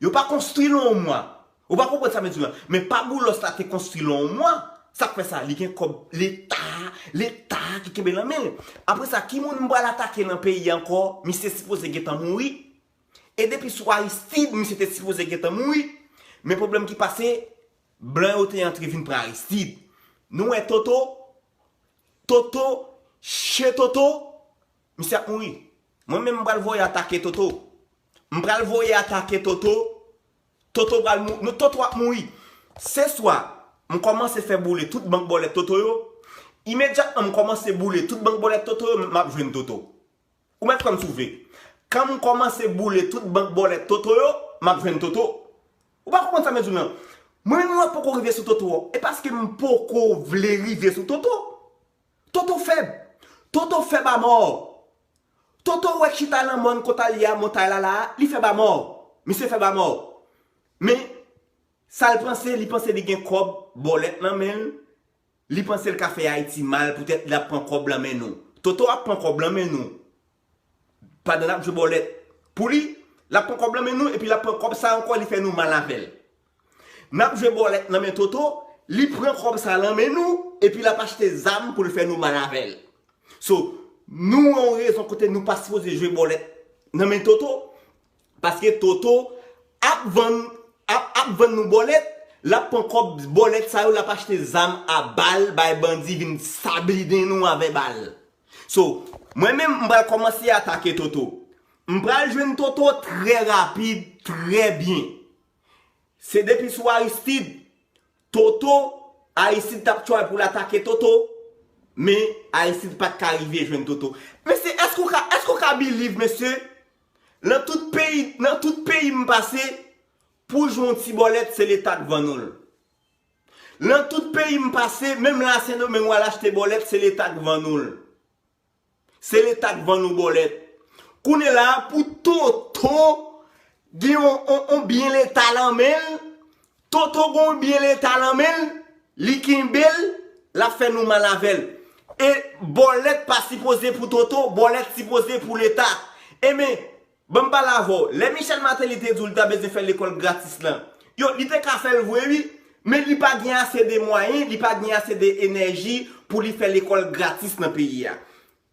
Yo pa konstwi l yon mwa. Ou pa konprann sa m di w lan. Men pa Boulos la te konstwi l yon mwa. Sa k fè sa? Li gen kòb Leta, Leta ki kenbe lan men l. Apre sa, ki moun m pral atake nan peyi a ankò? Misye sipoze gentan mouri. E depi sou Aristide, misye te sipoze gentan mouri. Men pwoblèm ki pase, blan yo te antre vin pran Aristide. Nou wè Toto, Toto, che Toto, misye ap mouri. Mwen menm m pral voye atake Toto. M pral voye atake Toto. Toto pral mou-, nou Toto ap mouri. Se swa, m kòmanse fè boule tout bank bòlèt Toto yo. Imedyatman m kòmanse boule tout bank bòlèt Toto yo, m ap jwenn Toto. Ou mèt konn si w vle. Kan m kòmanse boule tout bank bòlèt Toto yo, m ap jwenn Toto. Ou pa konprann sa m di w lan. Mwen menm mwen poko rive sou Toto. E paske m poko vle rive sou Toto. Toto fèb. Toto fèb amò. Toto wè chita lan mòn kot al ye a, montay la la, li fèb amò. Misye fèb amò. Men, sa l panse, li panse li gen kòb bòlèt nan men l. Li panse l ka fè Ayiti mal poutèt l ap pran kòb lan men nou. Toto ap pran kòb lan men nou. Pandan n ap jwe bòlèt. Pou li, l ap pran kòb lan men nou, epi l ap pran kòb sa ankò, li fè nou mal avè l. N ap jwe bòlèt nan men Toto, li pran kòb sa lan men nou, epi l ap achte zam pou l fè nou mal avè l. So, nou yon rezon kote nou pa sipoze jwe bòlèt nan men Toto, paske Toto ap vann, ap, ap vann nou bòlèt, l ap pran kòb bòlèt sa yo, l ap achte zam a bal, bay bandi vin sabinen nou avè bal. So, mwen menm, m pral kòmanse atake Toto. M pral jwenn Toto trè rapid, trè byen. Se depi sou Aristide, Toto, Aristide t ap try pou l atake Toto, men Aristide pa t ka rive jwenn Toto. Mesye, èske w ka, èske w ka believe, mesye? Nan tout peyi, nan tout peyi m pase, pou jwenn yon ti bòlèt, se Leta k vann ou l. Nan tout peyi m pase, menm la Sendomeng w al achte bòlèt, se Leta k vann ou l. Se Leta k vann nou bòlèt. Kounye la, pou Toto gen yon, yon, yon byen Leta lan men l, Toto gen yon byen Leta lan men l, li kenbe l, l ap fè nou mal avè l. E bòlèt pa sipoze pou Toto, bòlèt sipoze pou Leta. Enben, ban m pale avè w, lè Michel Martelly te di w li ta bezwen fè lekòl gratis lan, yo, li te ka fè l vre wi, men li pa gen ase de mwayen, li pa gen ase de enèji pou li fè lekòl gratis nan peyi a.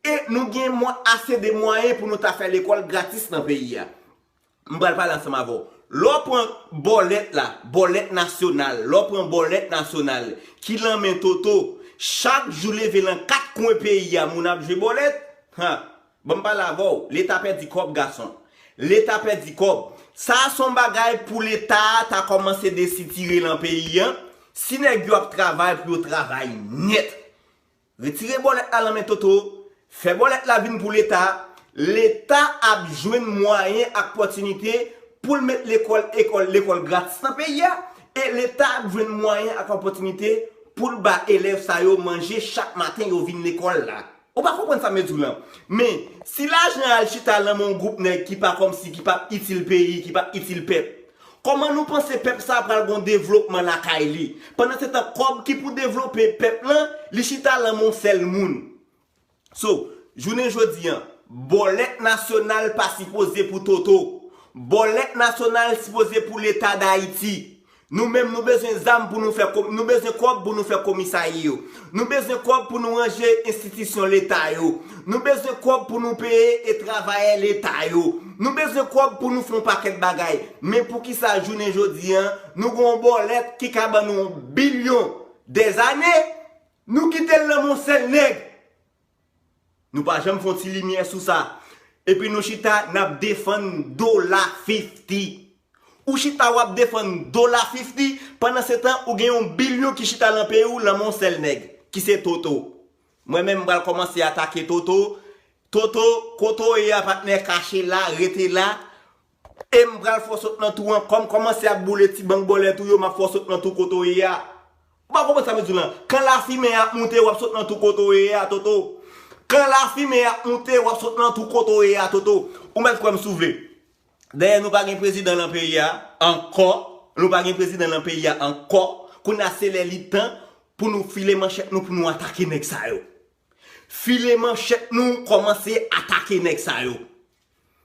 E nou gen mwa-, ase de mwayen pou nou ta fè lekòl gratis nan peyi a. M pral pale ansanm avè w. Lè w pran bòlèt la, bòlèt nasyonal, lè w pran bòlèt nasyonal ki lan men Toto, chak jou leve lan kat kwen peyi a, moun ap jwe bòlèt, ha, ban m pale avè w, Leta pèdi kòb, gason. Leta pèdi kòb. Sa a se yon bagay pou Leta a ta kòmanse desitire lan peyi a. Si nèg yo ap travay, pou yo travay nèt. Retire bòlèt la lan men Toto, fè bòlèt la vin pou Leta. Leta ap jwenn mwayen ak pòtinite pou l met lekòl, ekòl, lekòl gratis nan peyi a. E Leta ap jwenn mwayen ak opòtinite pou l ba elèv sa yo manje chak maten yo vin lekòl la. Ou pa konprann sa m di w lan. Men, si lajan al chita lan men yon gwoup nèg ki pa kòmsi, ki p ap itil peyi, ki p ap itil pèp, kòman nou panse pèp sa a pral gon devlopman lakay li? Pandan se tan, kòb ki pou devlope pèp lan, li chita lan men yon sèl moun. So, jounen jodi a, bòlèt nasyonal pa sipoze pou Toto. Bòlèt nasyonal sipoze pou Leta Dayiti. Nou menm, nou bezwen zam pou nou fè, nou bezwen kòb pou nou fè komisarya yo. Nou bezwen kòb pou nou ranje enstitisyon leta yo. Nou bezwen kòb pou nou peye e travayè leta yo. Nou bezwen kòb pou nou fè yon pakèt bagay. Men poukisa jounen jodi a, nou gen yon bòlèt ki ka ban nou yon bilyon dèzane, nou kite l nan men yon sèl nèg? Nou pa janm fè yon ti limyè sou sa. Epi nou chita, n ap defann dola fifti. Ou chita, w ap defann dola fifti, pandan se tan, ou gen yon bilyon ki chita nan peyi w, nan men yon sèl nèg, ki se Toto. Mwen menm, m pral kòmanse atake Toto. Toto, kote w ye a, patnè, kache la, rete la. E m pral fè w sot nan twou an. Kòm kòmanse ap boule ti bank bòlèt ou yo, m ap fè w sot nan twou kote w ye a. Ou pa konprann sa m di w lan? Kan lafimen ap moute, w ap sot nan twou kote w ye a, Toto. Kan lafimen ap moute, w ap sot nan twou kote w ye a, Toto. Ou mèt kwè m si w vle. Dayè, nou pa gen prezidan nan peyi a ankò. Nou pa gen prezidan nan peyi a ankò. Kounye a, se lè li tan pou nou file manchèt nou, pou nou atake nèg sa yo. File manchèt nou, kòmanse atake nèg sa yo.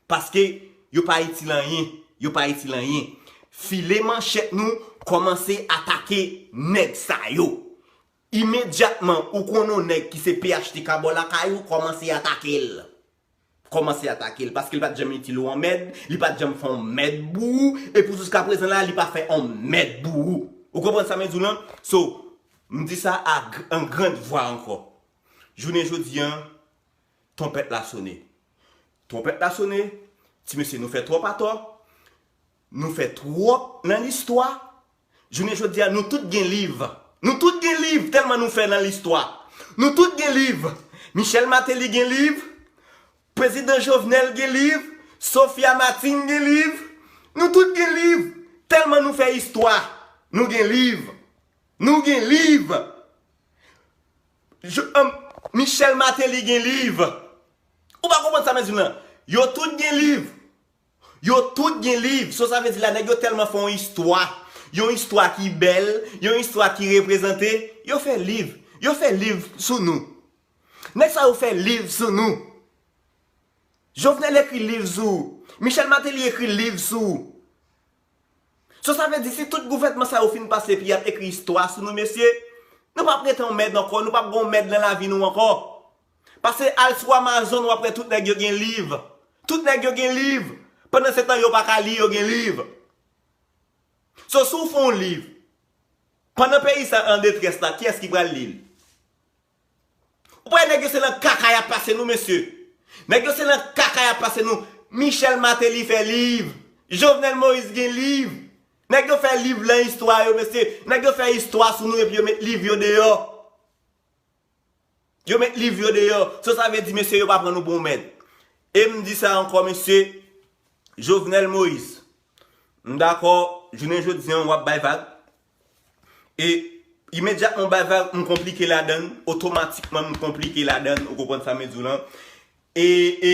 Paske yo pa itil anyen. Yo pa itil anyen. File manchèt nou, kòmanse atake nèg sa yo. Imedyatman, ou konnen yon nèg ki se P H T K bò lakay ou, kòmanse atake l. Kòmanse atake l, paske li pa t janm itil ou yon mèd, li pa t janm fè yon mèd pou ou, e pou jiska prezan la, li pa fè yon mèd pou ou. Ou konprann sa mwen di w lan? So, m di sa a gr-, an grand vwa ankò. Jounen jodi a, twonpèt la sone. Twonpèt la sone, ti mesye, nou fè twòp atò, nou fè twòp nan listwa. Jounen jodi a, nou tout gen liv. Nou tout gen liv, tèlman nou fè nan listwa. Nou tout gen liv. Michel Martelly gen liv. Prezidan Jovenel gen liv. Sophia Martine gen liv. Nou tout gen liv. Tèlman nou fè istwa. Nou gen liv. Nou gen liv. Jo-, um, Michel Martelly gen liv. Ou pa konprann sa m di w lan? Yo tout gen liv. Yo tout gen liv. So sa vle di la, nèg yo tèlman fè yon istwa. Yon istwa ki bèl, yon istwa ki reprezante. Yo fè liv. Yo fè liv sou nou. Nèg sa yo fè liv sou nou. Jovenel ekri liv sou ou. Michel Martelly ekri liv sou ou. So sa vle di, si tout gouvènman sa yo fin pase epi y ap ekri istwa sou nou, mesye, nou p ap rete yon mèd ankò, nou p ap gen yon mèd nan lavi nou ankò. Pase al sou Amazon, w ap wè tout nèg yo gen liv. Tout nèg yo gen liv. Pandan se tan, yo pa ka li, yo gen liv. So, si w fè yon liv, pandan peyi sa an detrès la, kiyès ki pral li l? Ou pa wè nèg yo se nan kaka y ap pase nou, mesye. Nèg yo se nan kaka y ap pase nou. Michel Martelly fè liv. Jovenel Moïse gen liv. Nèg yo fè liv lan istwa yo, mesye. Nèg yo fè istwa sou nou epi yo met liv yo deyò. Yo met liv yo deyò. So sa vle di, mesye, yo pa pran nou pou yon mèd. E m di sa ankò, mesye, Jovenel Moïse, m dakò, jounen jodi a, w ap bay vag. E imedyatman w bay vag, m konplike ladann, otomatikman m konplike ladann, ou konprann sa m di w lan. E, e,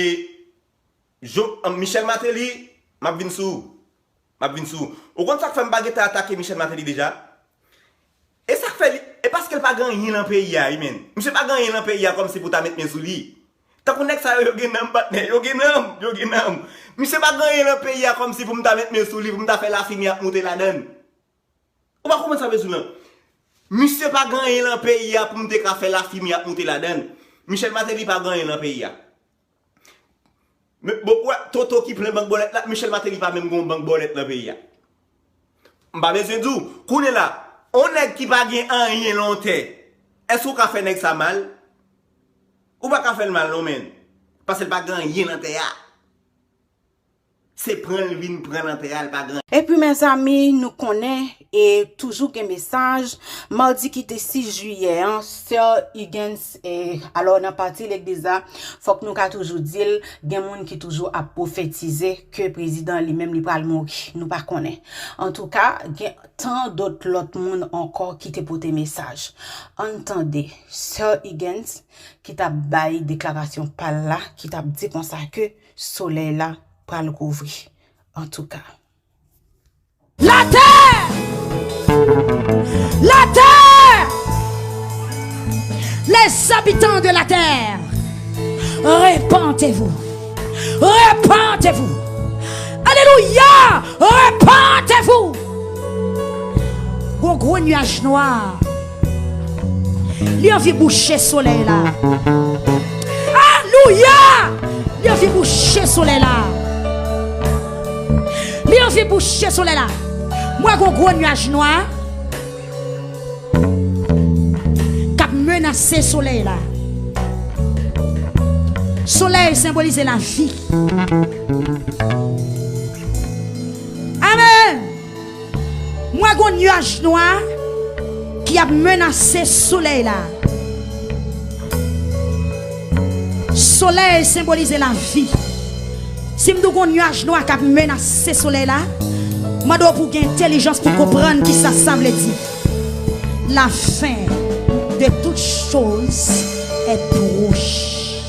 Jo-, Michel Martelly, m ap vin sou ou. M ap vin sou ou. Ou konn sa k fè m pa gentan atake Michel Martelly deja? E sa k fè li, e paske l pa gen anyen nan peyi a, wi, menn. Misye pa gen anyen nan peyi a kòmsi pou ta met men sou li. Tankou nèg sa yo, yo gen nanm, patnè, yo gen nanm, yo gen nanm. Misye pa gen anyen nan peyi a kòmsi pou m ta met men sou li, pou m ta fè lafimye ap moute ladann. Ou pa konprann sa m di w lan? Misye pa gen anyen nan peyi a pou m te ka fè lafimye ap moute ladann. Michel Martelly pa gen anyen nan peyi a. Men, bon, ou wè, Toto ki plen bank bòlèt la, Michel Martelly pa menm gen yon bank bòlèt nan peyi a. M pa bezwen di w, kounye la, yon nèg ki pa gen anyen nan yon tè, èske w ka fè nèg sa mal? Ou pa ka fè l mal non, menn. Paske l pa gen anyen nan tè a. Se pran l vin pran nan tè a, l pa gen. Epi, mezanmi, nou konnen, e toujou gen mesaj. Madi ki te sis jiyè an, Sè Huguens, e, alò, nan pati legliz la, fòk nou ka toujou di l, gen moun ki toujou ap pwofetize ke prezidan li menm li pral mouri. Nou pa konnen. Antouka, gen tan dòt lòt moun ankò ki te pote mesaj. Ann tande Sè Huguens ki t ap bay deklarasyon pa l la, ki t ap di konsa ke solèy la pral kouvri. Antouka. La terre! La terre! Les habitants de la terre, repentez-vous! Repentez-vous! Alléluia! Repentez-vous! Gon gwo nyaj nwa. Li anvi bouche solèy la. Alelouya! Li anvi bouche solèy la. Li anvi bouche solèy la. M wè gon gwo nyaj nwa k ap menase solèy la. Solèy senbolize lavi. Amèn. M wè gon nyaj nwa ki ap menase solèy la. Solèy senbolize lavi. Si m di w gon nyaj nwa k ap menase solèy la, m mande w pou w gen entèlijans pou w konprann kisa sa vle di. La fin de toutes choses est proche.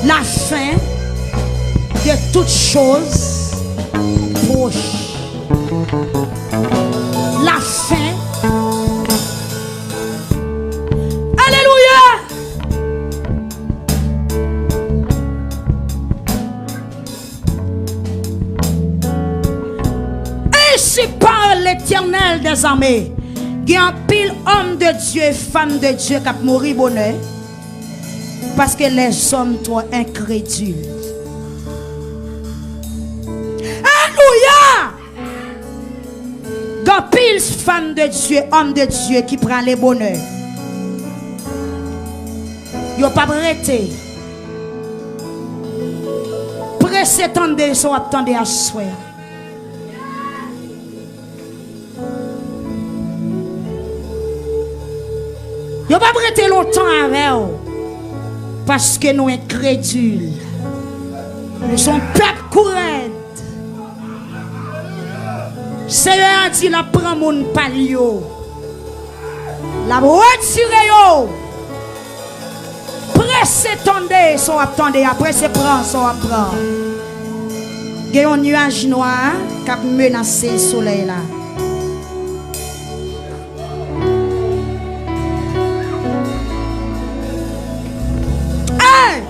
La fin de toutes choses proche. La fin. Alelouya! Ainsi parle l'Éternel des armées. Gen anpil òm de Dye, fanm de Dye k ap mouri bonè, paske lèzòm twò enkredil. Alelouya! Gen anpil fanm de Dye, òm de Dye ki prale bonè. Yo p ap rete. Prese tande sa w ap tande aswè a. Yo p ap rete lontan avè w, paske nou enkredil. Nou se yon pèp kou rèd. Senyè a di l ap pran moun pa l yo. L ap retire yo. Prese tande sa w ap tande a, prese pran sa w ap pran. Gen yon nyaj nwa k ap menase solèy la. Hey!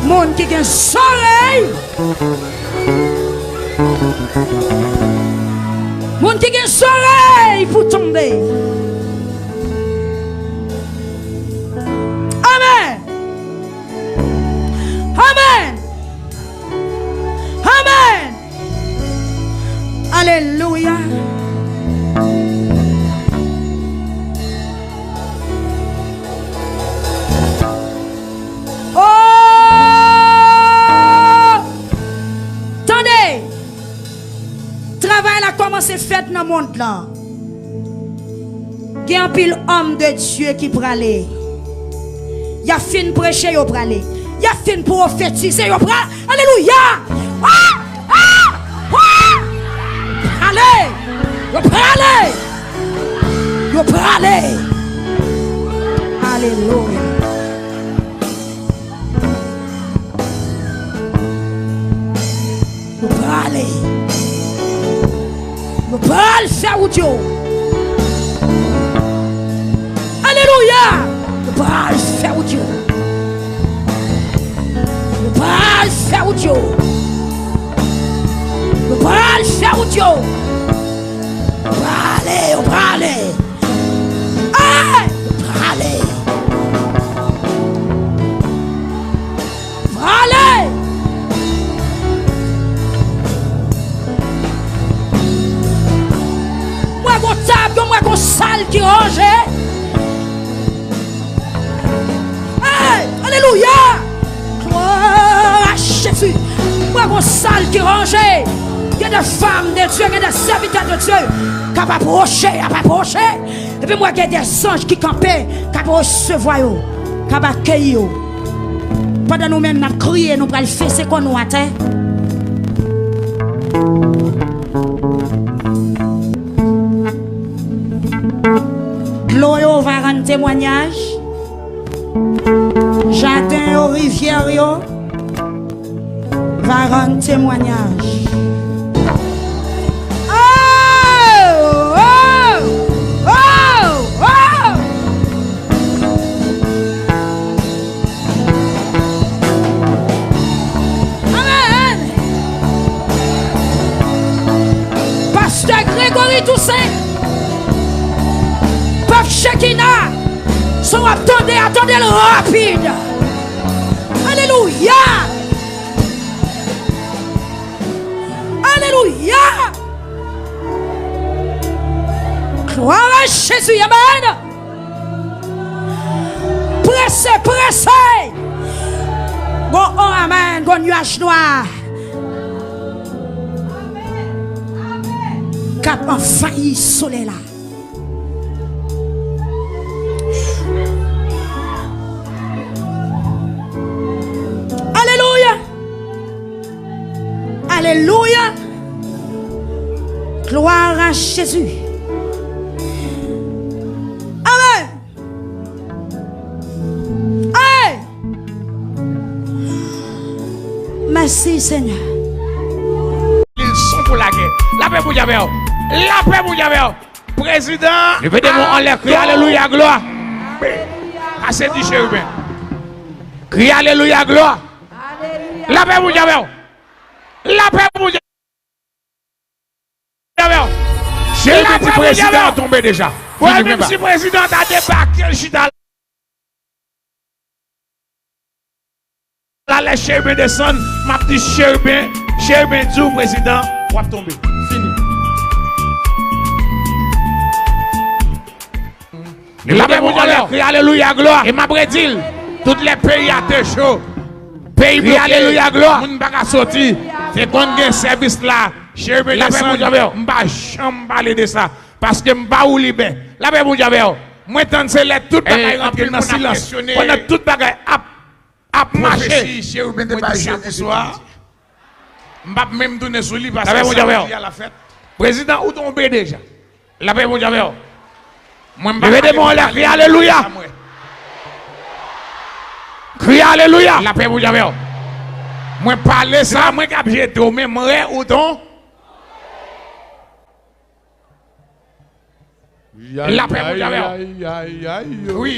Moun ki gen zòrèy, moun ki gen zòrèy pou tande. Amèn. Amèn. Amèn. Alelouya. Oh! Tande! Travay la kòmanse fèt nan mond lan. Gen anpil òm de Dye ki prale. Y ap fin preche, yo prale. Y ap fin pwofetize, yo prale. Alelouya! Ah! Ah! Ah! Prale! Yo prale! Yo prale! Alelouya! Yo prale. Yo pral fè wout yo. Alelouya! Yo pral fè wout yo. Yo pral fè wout yo. Yo pral fè wout yo. Yo prale, yo prale. Hey! Yo prale. Prale! M wè gon tab, m wè gon sal ki ranje. Hey! Alelouya! Glwa a Jezi! M wè gon sal ki ranje. Gen de fanm de Dye, gen de sèvitè de Dye k ap apwoche, ap apwoche. Epi m wè gen de zanj ki kanpe, k ap resevwa yo, k ap akeyi yo. Pandan nou menm n ap kriye, nou pral fese kò nou atè. Dlo yo va rann temwanyaj. Jaden yo, rivyè yo va rann temwanyaj. Oh! Oh! Oh! Oh! Amèn! Pastè Gregory Toussaint, pèp Shekinah, son w ap tande a, tande l rapid. Alelouya! Alelouya! Glwa a Jezi, amèn! Prese, prese! Gon o amèn, gon nyaj nwa k ap anvayi solèy la. Alelouya! Alelouya! Glwa a Jezi! Amèn! Hey! Mèsi, Senyè. Li son pou lagè. Lapè Bondye avè w. Lapè Bondye avè w. Prezidan. Leve de men w anlè, kriye alelouya, glwa. Pase di cheriben. Kriye alelouya, glwa. Lapè Bondye avè w. Lapè Bondye avè w. Cheriben di prezidan an tonbe deja. Mwen menm si prezidan ta debake, l chita la, lè cheriben desann, m ap di cheriben, cheriben di w prezidan, w ap tonbe. Fini. Lapè Bondye avè w. Kriye alelouya, glwa. E m ap redi l. Tout lè peyi a te cho, peyi bloke, alelouya, glwa, moun pa ka soti. Te konn gen sèvis la. Cheriben desann, m pa janm pale de sa. Paske m pa woulibè. Lapè Bondye avè w. Mwen tann se lè tout bagay rantre nan silans. Pandan tout bagay ap ap mache. Pwofesi cheriben te bay jodi swa. M p ap menm tounen sou li paske samdi a l ap fèt. Prezidan, ou tonbe deja. Lapè Bondye avè w. Mwen m pa pale pou pale. Leve de men w anlè, kriye alelouya. Kriye alelouya. Lapè Bondye avè w. Mwen pale sa. Se pa mwen k ap jete w, men mwen ou ton. Lapè Bondye avè w. Wi.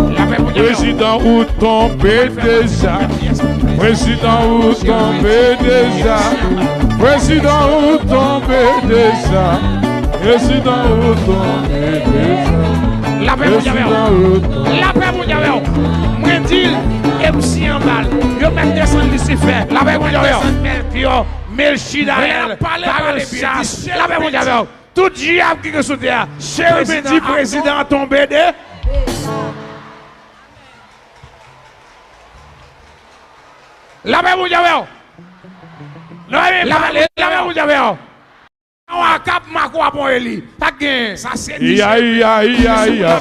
Lapè Bondye avè w. Prezidan, ou tonbe deja. Prezidan, ou tonbe deja. Prezidan, ou tonbe deja. Prezidan, ou tonbe deja. Lapè Bondye avè w. Lapè Bondye avè w. Mwen di l, e m si anba l. Yo mèt desann Lisifè. Lapè Bondye avè w. Desann Mèlkyò, Melchizadèk, Parechas. Lapè Bondye avè w. Tout dyab ki gen sou tè a. Cheriben di prezidan an tonbe de. Lapè Bondye avè w. Lapè Bondye avè w. Nan w a kap mako a pon eli. Sa k genyen? Sa se di cheriben. Lapè Bondye avè w.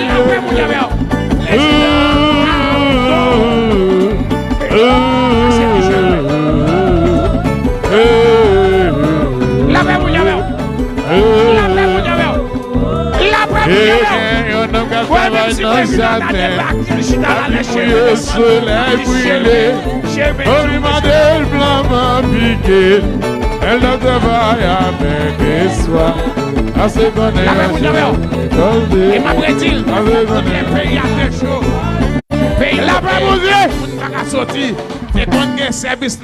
Lapè Bondye avè w. Lapè Bondye avè w. Lapè Bondye avè w. Yon nonm k ap travay nan jaden, li bouye solèy brile. Ou li mande l blanman pike, men l ap travay avèk espwa. Pase konnen an se rekòlte. Pase konnen. Lapè Bondye. Moun pa ka soti. Te konn gen sèvis.